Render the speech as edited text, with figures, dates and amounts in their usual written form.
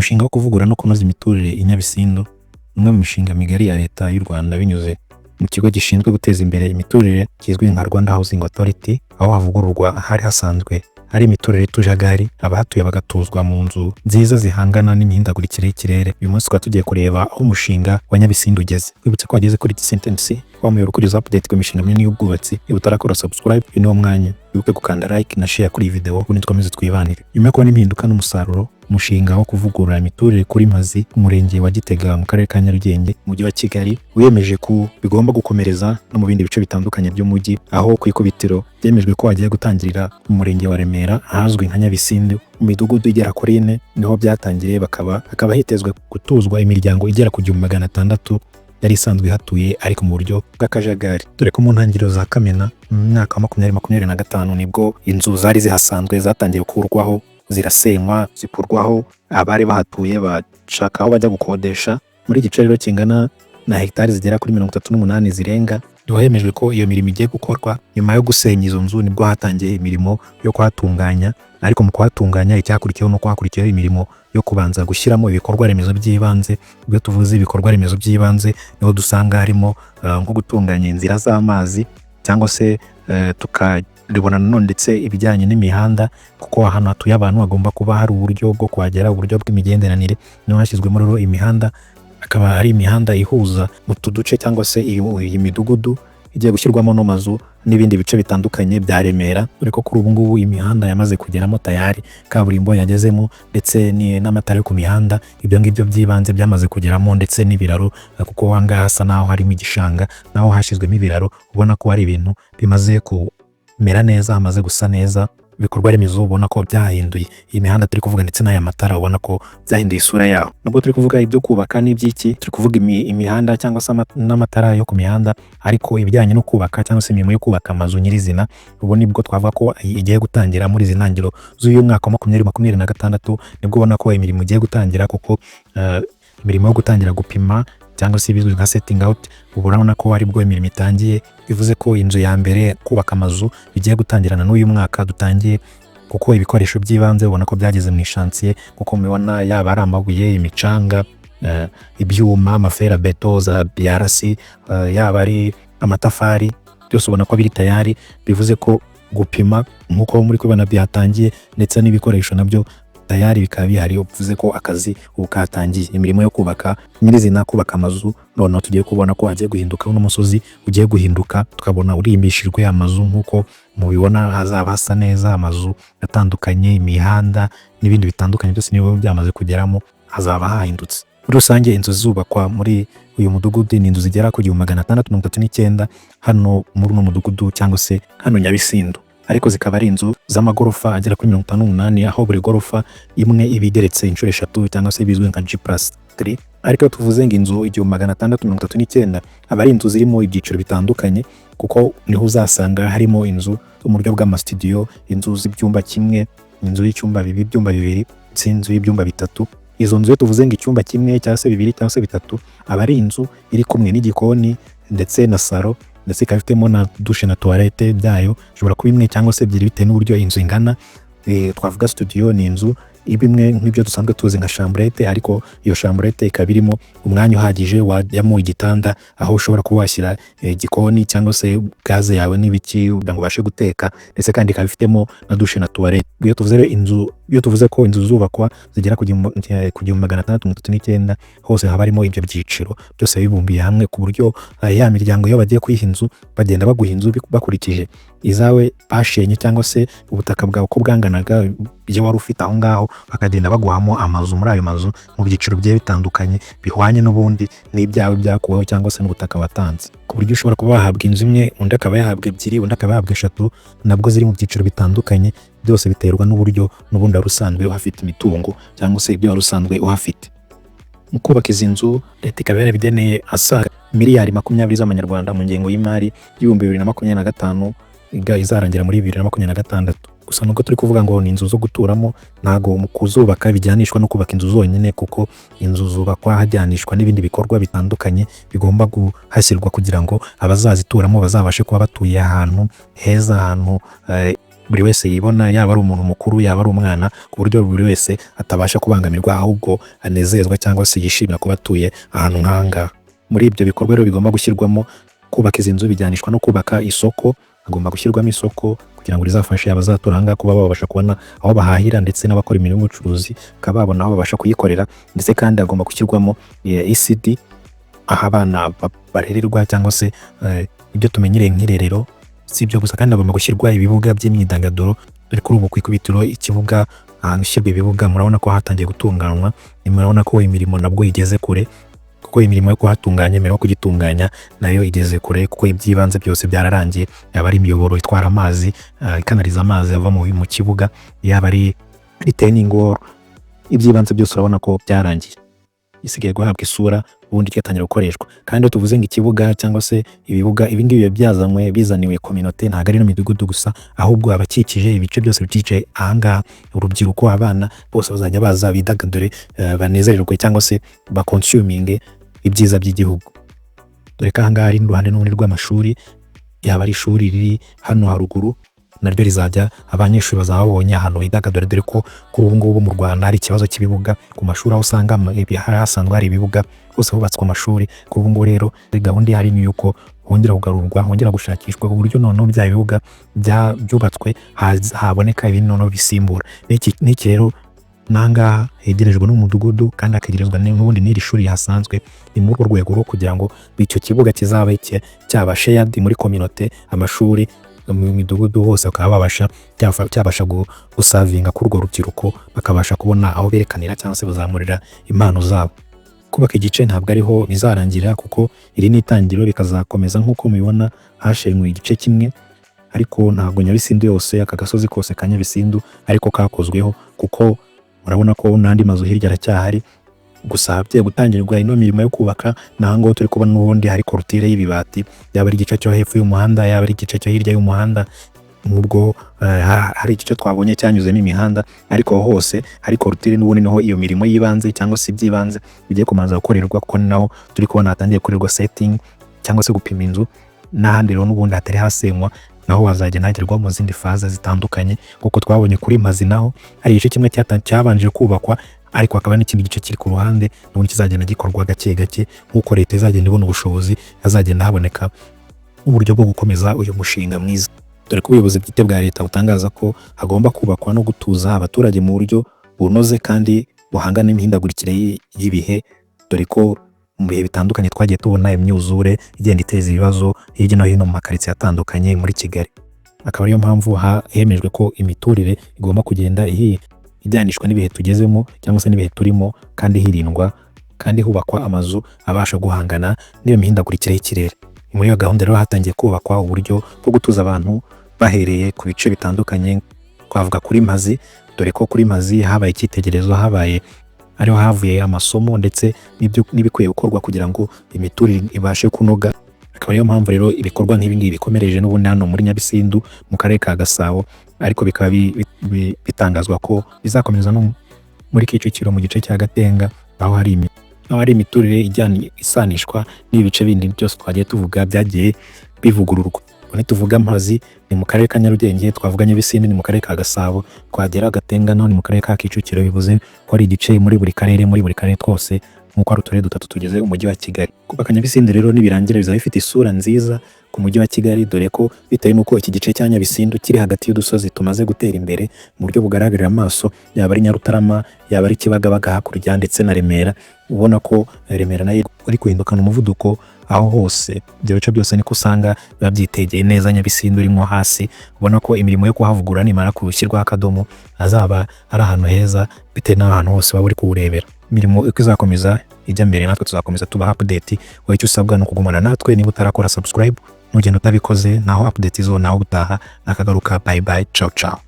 Umushinga wo kuvugurura no kunoza imiturire i Nyabisindu ni umwe mu mishinga migari ya Leta y'u Rwanda binyuze mu kigo gishinzwe guteza imbere imiturire kizwi nka Rwanda Housing Authority, aho havugururwa ahari hasanzwe hari imiturire y'utujagari, abahatuye bagatuzwa mu nzu nziza zihangana n'imihindagurikire y'ikirere. Uyu munsi tukaba tugiye kureba aho umushinga wa Nyabisindu ugeze. Wibutse ko wageze kuri Sentence wa muyoboro ukugeza update ku mishinga minini y'ubwubatsi. Niba utarakora subscribe, uyu niwo mwanya. Wibuke gukanda like na share kuri iyi video, ubundi dukomeze twibanire. Nyuma yo kubona impinduka n'umusaruro, umushinga wo kuvugurura imiturire kuri Mpazi, umurenge wa Gitega, mu karere ka Nyarugenge, umujyi wa Kigali, wiyemeje ko bigomba gukomereza no mu bindi bice bitandukanye by'umujyi, aho ku ikubitiro byemejwe ko hagiye gutangirira mu murenge wa Remera, ahazwi nka Nyabisindu, mu midugudu igera kuri ine niho byatangiriye, hakaba hitezwe gutuzwa imiryango igera ku 1600 yari isanzwe ihatuye ariko mu buryo bw'akajagari, dore ko mu ntangiriro za Kamena mu mwaka wa 2025 nibwo inzu zari zihasanzwe zatangiye gukurwaho, zirasenywa, zikurwaho, abari bahatuye bashaka aho bajya gukodesha. Muri iki gice rero kingana na hegitari zigera kuri 38 zirenga, niho hemejwe ko iyo mirimo igiye gukorwa. Nyuma yo gusenya izo nzu nibwo hatangiye imirimo yo kuhatunganya, ariko mu kuhatunganya icyakurikiyeho ni uko hakurikiyeho imirimo yo kubanza gushyiramo ibikorwa remezo by'ibanze. Ubwo tuvuze ibikorwa remezo by'ibanze, niho dusanga harimo nko gutunganya inzira z'amazi, cyangwa se tukaribona nanone ndetse ibijyanye n'imihanda, kuko ahantu hatuye abantu hagomba kuba hari uburyo bwo kuhagera, uburyo bw'imigenderanire. Niho hashyizwemo rero imihanda, akaba ari imihanda ihuza utu duce cyangwa se iyi midugudu igiye gushyirwamo no mazu n'ibindi bice bitandukanye bya Remera, dore ko kuri ubu ngubu imihanda yamaze kugeramo tayari, kaburimbo yagezemo, ndetse n'amatara yo ku mihanda, ibyo ngibyo by'ibanze byamaze kugeramo, ndetse n'ibiraro, kuko aha ngaha hasa n'aho harimo igishanga, naho hashyizwemo ibiraro. Ubona ko hari ibintu bimaze kumera neza, hamaze gusa neza. Ibikorwa remezo ubona ko byahinduye iyi mihanda turi kuvuga, ndetse n'aya matara ubona ko byahinduye isura yaho. Nubwo turi kuvuga ibyo kubaka n'iby'iki, turi kuvuga imihanda cyangwa se n'amatara yo ku mihanda, ariko ibijyanye no kubaka cyangwa se imirimo yo kubaka amazu nyirizina, ubu nibwo twavuga ko igiye gutangira muri izi ntangiriro z'uyu mwaka wa 2026. Nibwo ubona ko imirimo igiye gutangira, kuko imirimo yo gutangira gupima cyangwa se ibizwi nka setting out, ubu urabona ko aribwo imirimo itangiye. Bivuze ko inzu ya mbere, kubaka amazu bigiye gutangirana n'uyu mwaka dutangiye, kuko ibikoresho by'ibanze ubona ko byageze mu ishansiye, kuko mubibona, yaba ari amabuye, imicanga, ibyuma, amaferabeto za BRC, yaba ari amatafari, byose ubona ko biri tayari. Bivuze ko gupima nk'uko muri kubibona byatangiye, ndetse n'ibikoresho nabyo tayari bikaba bihari. Bivuze ko akazi ubu katangiye, imirimo yo kubaka nyirizina, kubaka amazu. Noneho tugiye kubona ko hagiye guhinduka, uno musozi ugiye guhinduka, tukabona urimbishijwe amazu. Nk'uko mubibona, hazaba hasa neza, amazu atandukanye, imihanda n'ibindi bitandukanye byose niba byamaze kugeramo, hazaba hahindutse. Muri rusange, inzu zubakwa muri uyu mudugudu ni inzu zigera ku 1639 hano muri uno mudugudu cyangwa se hano Nyabisindu, ariko zikaba ari inzu z'amagorofa agera kuri 58, aho buri gorofa imwe iba igeretse inshuro eshatu cyangwa se bizwi nka G+3. Ariko iyo tuvuze ngo inzu 1639, aba ari inzu zirimo ibyiciro bitandukanye, kuko niho uzasanga harimo inzu zo mu buryo bw'amasitudiyo, inzu z'ibyumba kimwe, inzu y'icyumba bibiri, ibyumba bibiri, ndetse inzu y'ibyumba bitatu. Izo nzu, iyo tuvuze ngo icyumba kimwe cyangwa se bibiri cyangwa se bitatu, aba ari inzu iri kumwe n'igikoni ndetse na salo, ndetse ikaba ifitemo na douche na toilette byayo. Ishobora kuba imwe cyangwa se ebyiri bitewe n'uburyo inzu ingana. Twavuga studio, ni inzu iba imwe nk'ibyo dusanzwe tuzi nka chambrette, ariko iyo chambrette ikaba irimo umwanya uhagije wajyamo igitanda, aho ushobora kuba washyira igikoni cyangwa se gaze yawe n'ibiki kugira ngo ubashe guteka, ndetse kandi ikaba ifitemo na douche na toilette. Iyo tuvuze rero inzu, iyo tuvuze ko inzu zubakwa zigera ku 1639, hose haba harimo ibyo byiciro byose bibumbiye hamwe, ku buryo ya miryango iyo bagiye kuyiha inzu bagenda baguha inzu bakurikije izawe bashenye cyangwa se ubutaka bwawe uko bwanganaga, ibyo wari ufite aho ngaho, bakagenda baguhamo amazu muri ayo mazu mu byiciro bigiye bitandukanye bihwanye n'ubundi n'ibyawe byakuweho cyangwa se n'ubutaka watanze, ku buryo ushobora kuba wahabwa inzu imwe, undi akaba yahabwa ebyiri, undi akaba yahabwa eshatu, nabwo ziri mu byiciro bitandukanye. Byose biterwa n'uburyo n'ubundi wari usanzwe uhafite imitungo cyangwa se ibyo wari usanzwe uhafite. Mu kubaka izi nzu, leta ikaba yarabigeneye asaga miliyari 20 z'amanyarwanda mu ngengo y'imari y'2025 izarangira muri 2026. Gusa nubwo turi kuvuga ngo ni inzu zo guturamo, ntago mu kuzubaka bijyanishwa no kubaka inzu zonyine, kuko inzu zubakwa hajyanishwa n'ibindi bikorwa bitandukanye bigomba guhashyirwa kugira ngo abazazituramo bazabashe kuba batuye ahantu heza, ahantu buri wese yibona, yaba ari umuntu mukuru, yaba ari umwana, ku buryo buri wese atabasha kubangamirwa, ahubwo anezezwa cyangwa se yishimira kuba atuye ahantu nk'aha ngaha. Muri ibyo bikorwa rero bigomba gushyirwamo, kubaka izi nzu bijyanishwa no kubaka isoko. Hagomba gushyirwamo isoko kugira ngo rizafashe abazatura aha ngaha kuba babasha kubona aho bahahira, ndetse n'abakora imirimo y'ubucuruzi bakaba babona aho babasha kuyikorera. Ndetse kandi hagomba gushyirwamo ECD, aho abana barererwa cyangwa se ibyo tumenyereye nk'irerero. Si ibyo gusa kandi, hagomba gushyirwa ibibuga by'imyidagaduro, dore kuri ubu ku ikubitiro ikibuga, ahantu ushyirwa ibibuga, murabona ko hatangiye gutunganywa. Murabona ko imirimo nabwo igeze kure, kuko imirimo yo kuhatunganya, imirimo yo kugitunganya nayo igeze kure, kuko iby'ibanze byose byararangiye, yaba ari imiyoboro itwara amazi, ikanaliza amazi ava mu kibuga, yaba ari retaining wall, iby'ibanze byose urabona ko byarangiye, isigaye guhabwa isura ubundi kigatangira gukoreshwa. Kandi iyo tuvuze ngo ikibuga cyangwa se ibibuga, ibi ngibi biba byazanywe bizaniwe communauté, ntabwo ari no midugudu gusa, ahubwo abakikije ibice byose bikikije aha ngaha, urubyiruko, abana bose bazajya baza bidagadure, banezererwe cyangwa se baconsuminge ibyiza by'igihugu. Dore ko aha ngaha ari n'uruhande n'ubundi rw'amashuri, yaba ari ishuri riri hano haruguru, naryo rizajya abanyeshuri bazaba babonye ahantu bidagadura, dore ko kuri ubu ngubu mu Rwanda hari ikibazo cy'ibibuga ku mashuri, aho usanga hari hasanzwe hari ibibuga hose hubatswe amashuri. Kuri ubu ngubu rero gahunda ihari ni yuko hongera kugarurwa, hongera gushakishwa uburyo noneho bya bibuga byubatswe haboneka ibindi noneho bisimbura n'iki. Rero n'ahangaha hegerejwe n'umudugudu kandi hakegerezwa n'ubundi n'iri shuri rihasanzwe. Ni muri urwo rwego rwo kugira ngo icyo kibuga kizabe cyaba shared muri communauté, amashuri mu midugudu hose bakaba babasha cyabasha guservinga kuri urwo rubyiruko, bakabasha kubona aho berekanira cyangwa se bazamurira impano zabo. Kubaka igice ntabwo ariho bizarangira, kuko iri ni itangiriro, bikazakomeza. Nk'uko mubibona, hashenywe igice kimwe, ariko ntabwo Nyabisindu yose, aka gasozi kose ka Nyabisindu ariko kakozweho, kuko murabona ko n'andi mazu hirya aracyahari. Gusa hagiye gutangirwa ino mirimo yo kubaka, naho ngaho turi kubona n'ubundi hari clôture y'ibibati, yaba ari igice cyo hepfo y'umuhanda, yaba ari igice cyo hirya y'umuhanda. Nubwo hari igice twabonye cyanyuzemo imihanda, ariko hose hari clôture n'ubundi niho iyo mirimo y'ibanze cyangwa se iby'ibanze bigiye kubanza gukorerwa, kuko ni naho turi kubona hatangiye gukorerwa setting cyangwa se gupima inzu. N'ahandi rero n'ubundi hatari hasenywa naho hazagenda hagerwa mu zindi phase zitandukanye, kuko twabonye kuri Mpazi naho hari igice kimwe cyabanje kubakwa, ariko hakaba n'ikindi gice kiri ku ruhande n'ubundi kizagenda gikorwa gake gake nk'uko leta izagenda ibona ubushobozi, hazagenda haboneka uburyo bwo gukomeza uyu mushinga mwiza. Dore ko ubuyobozi bwite bwa leta butangaza ko hagomba kubakwa no gutuza abaturage mu buryo bunoze kandi buhangana n'imihindagurikire y'ibihe, dore ko mu bihe bitandukanye twagiye tubona imyuzure igenda iteza ibibazo hirya no hino mu makaritsiye atandukanye muri Kigali. Akaba ariyo mpamvu hemejwe ko imiturire igomba kugenda ijyanishwa n'ibihe tugezemo cyangwa se n'ibihe turimo, kandi hirindwa kandi hubakwa amazu abasha guhangana n'iyo mihindagurikire y'ikirere. Muri iyo gahunda rero hatangiye kubakwa uburyo bwo gutuza abantu bahereye ku bice bitandukanye, twavuga kuri Mpazi, dore ko kuri Mpazi habaye icyitegererezo, habaye ariho havuye amasomo ndetse n'ibikwiye gukorwa kugira ngo imiturire ibashe kunoga. Akaba ariyo mpamvu rero ibikorwa nk'ibi ngibi bikomereje n'ubundi hano muri Nyabisindu mu karere ka Gasabo, ariko bikaba bitangazwa ko bizakomeza no muri Kicukiro mu gice cya Gatenga, aho hari imiturire ijyanye isanishwa n'ibi bice bindi byose twagiye tuvuga byagiye bivugururwa. Ubwo nituvuga Mpazi ni mu karere ka Nyarugenge, twavuga Nyabisindu ni mu karere ka Gasabo, twagera Gatenga naho ni mu karere ka Kicukiro, bivuze ko ari igice muri buri karere, muri buri karere twose, nk'uko hari uturere dutatu tugize umujyi wa Kigali. Kubaka Nyabisindu rero nibirangira bizaba bifite isura nziza ku mujyi wa Kigali, dore ko bitewe n'uko iki gice cya Nyabisindu kiri hagati y'udusozi tumaze gutera imbere mu buryo bugaragarira amaso, yaba ari Nyarutarama, yaba ari Kibagabaga hakurya ndetse na Remera, ubona ko Remera nayo iri guhindukana umuvuduko. Aho hose ibyo bice byose niko usanga biba byitegeye neza Nyabisindu irimo hasi, ubona ko imirimo yo kuhavugurura nimara gushyirwaho akadomo hazaba ari ahantu heza bitewe n'ahantu hose waba uri kuwurebera. Imirimo uko izakomeza ijya mbere natwe tuzakomeza tubaha update. Wowe icyo usabwa ni ukugumana natwe. Niba utarakora subscribe, nugenda utabikoze, naho update zo naho ubutaha nakagaruka. Bye bye, ciao ciao.